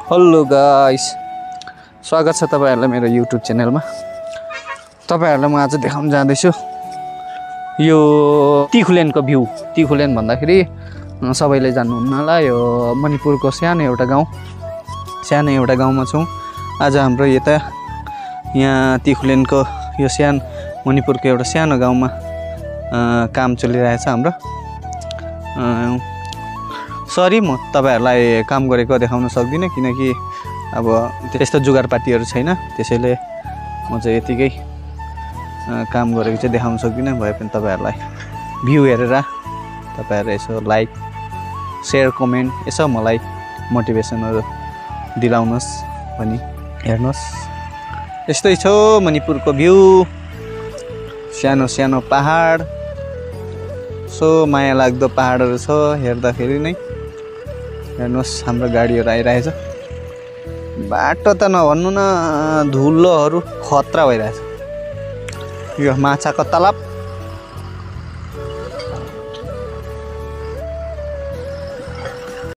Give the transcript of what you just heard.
Hello guys, स्वागत छ तपाईहरुलाई मेरो युट्युब च्यानलमा। तपाईहरुलाई म आज देखाउन जाँदैछु यो तिखुलेनको भ्यू। तिखुलेन भन्दाखेरि सबैले जान्नुहुन्न होला, यो मणिपुरको सानो एउटा गाउँमा छौं। आज हाम्रो यहाँ तिखुलेनको यो मणिपुरको एउटा सानो गाउँमा काम चलिरहेछ हाम्रो। सरी म तपाईहरुलाई काम गरेको देखाउन सक्दिन किनकि अब त्यस्तो जुगारपाटीहरु छैन, त्यसैले म चाहिँ यतिकै काम गरेको चाहिँ देखाउन सक्दिन। भए पनि तपाईहरुलाई भ्यू हेरेर तपाईहरु यसो लाइक शेयर कमेन्ट यसो मलाई मोटिभेसनहरु दिलाउनुस् भनी हेर्नुस्। यस्तै छ मणिपुरको भ्यू, सानो पहाड, सो माया लाग्दो पहाडहरु छ हेर्दाखेरि नै। हेर्नुस् हाम्रो गाडीहरु आइरहेछ। बाटो त नभन्नु न, धुलोहरु खतरा भइरहेछ। यो माछाको तलब